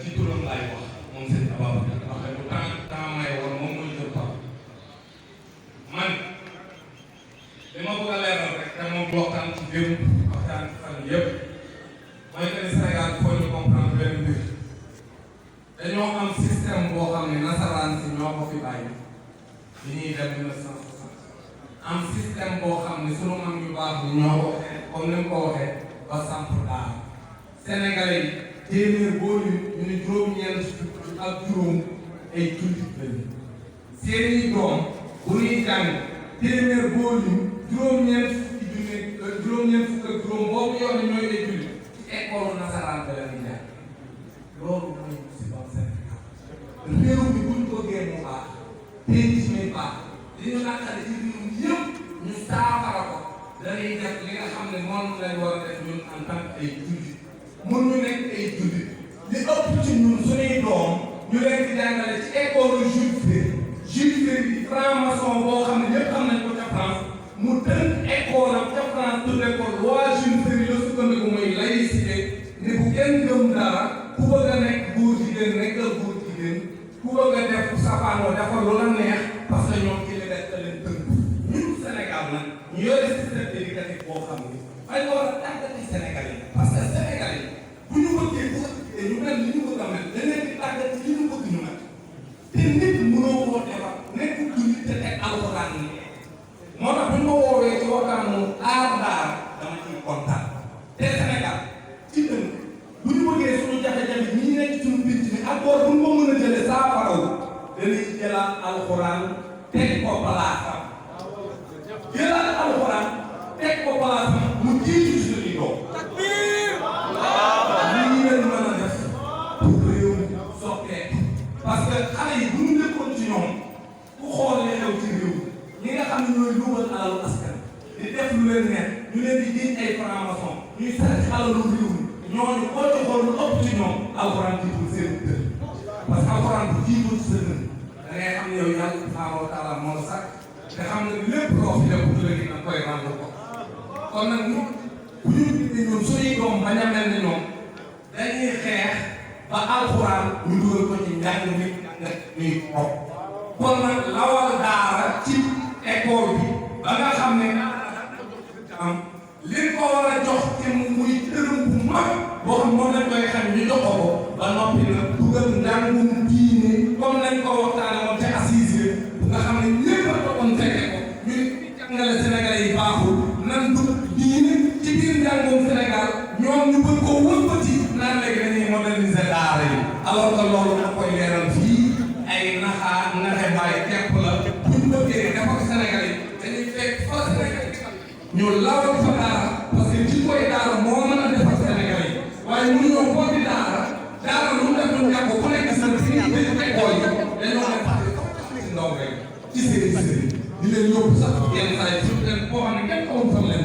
ci turam laay wax moom sëñ Ababacar waxee bu temps may woon moom mooy jël par man li ma bëgg a leeral rek te moom waxtaan ci démb waxtaan ci fan yëpp mooy que ni Sénégal faut ñu comprendre benn mbir dañoo am système boo xam ne nasaraan si ñoo ko fi bàyyi bi ñuy dem 1960 am système boo xam ne sunu mag yu baax ni ñoo ko comme ni mu ko waxee ba samp daal Sénégalais yi téeméer boo ñu ne juróom-ñeent ak juróom ay jullit lañu seeni doom bu ñuy jàng téeméer boo ñu juróom-ñeent fukk ak juróom boobu yoon ñooy ay jullit ci école nasaraan ba la ñuy jàng loolu mooy si bon Sénégal réew mi buñ bëggee mu baax penc mi baax li ñu naqare ci réew mi yëpp ñu saafara ko dañuy def li nga xam ne moom lañ war a def ñun en tant que ay jullit mun ñu nekk ay jullit li ëpp ci ñun suñuy doom ñu leen di jàngale ci école Jules Ferry Jules Ferry di franc-maçon boo xam ne ñëpp xam nañ ko ca France mu tënk école am ca France tuddee ko loi Jules Ferry la sukkandiku muy laïcité ne bu kenn gëm dara ku bëgg a nekk góor jigéen nekkal góor jigéen ku bëgg a def safaanoo defal lu la neex parce que ñoom ci li des da leen tënk ñun Sénégal nag ñu yore système éducatif boo xam ne fay war a tàggati Sénégal yi parce que Sénégal yi bu ñu bëggee bu ëppee ñu mel ni ñu bëgg a mel da leen di tàggat ci li ñu bëgg ñu mel te nit mënoo koo defar nekk jullit te teg alxuraan ni moo tax bu ñu ma woowee ci waxtaanu aar daara dama ciy kontaan te Sénégal ci dënk bu ñu bëggee suñu jafe-jafe ñi nekk suñu biir ci ak boor bu ñu ko mën a jëlee saafaraw dañuy jëlaat alxuraan teg ko palaasam jëlaat alxuraan teg ko palaasam mu jiitu suñuy doom parce que xale yi bu ñu nekkoon ci ñoom ku xool li xew ci réew ñi nga xam ne ñooy luubal alalu askan di def lu leen neex ñu leen di jiiñ ay franc-maçon ñuy sàcc alalu réew mi ñooñu koo ci xool lu ëpp ci ñoom alxuraan jiitul seen dër parce que alxuraan bu jiitul ci sa dër da ngay xam ne yow yàlla subhaanahu wa taala moo la sàkk te xam ne lépp loo fi def bu ëllëgee nag koy rendre ko kon nag ñu bu ñu gisee ñoom suñuy doom bañ a mel ni ñoom dañuy xeex ba alxuraan ñu dugal ko ci njàng mi nga ñuy xob kon nag lawal daara ci école bi ba nga xam ne am li ko war a jox te muy dërëm bu mag boo xam moom lañ koy xam ñu jox ko ba noppi nag dugal njàngum diine comme lañ ko waxtaane woon ca assise bu nga xam ne ñëpp a toppoon fekke ko ñu jàngale Sénégalais yi baaxul nan dugal diine ci biir njàngum Sénégal ñoom ñu bëgg koo wëlbati naan léegi dañuy moderniser daara yi alors que loolu da koy leeral fii ay naxe bàyyi képp la bu ñu bëggee defar Sénégal yi dañuy fekk fa Sénégal ñu lawal fa daara parce que ci koy daara moo mën a defar Sénégal yi waaye mënuñoo ko di daara lu mu def ñu jàpp ku nekk sa fi dañu école yi dañoo leen fàtte ci ndaw rek ci seen di leen yóbbu sax yenn saa yi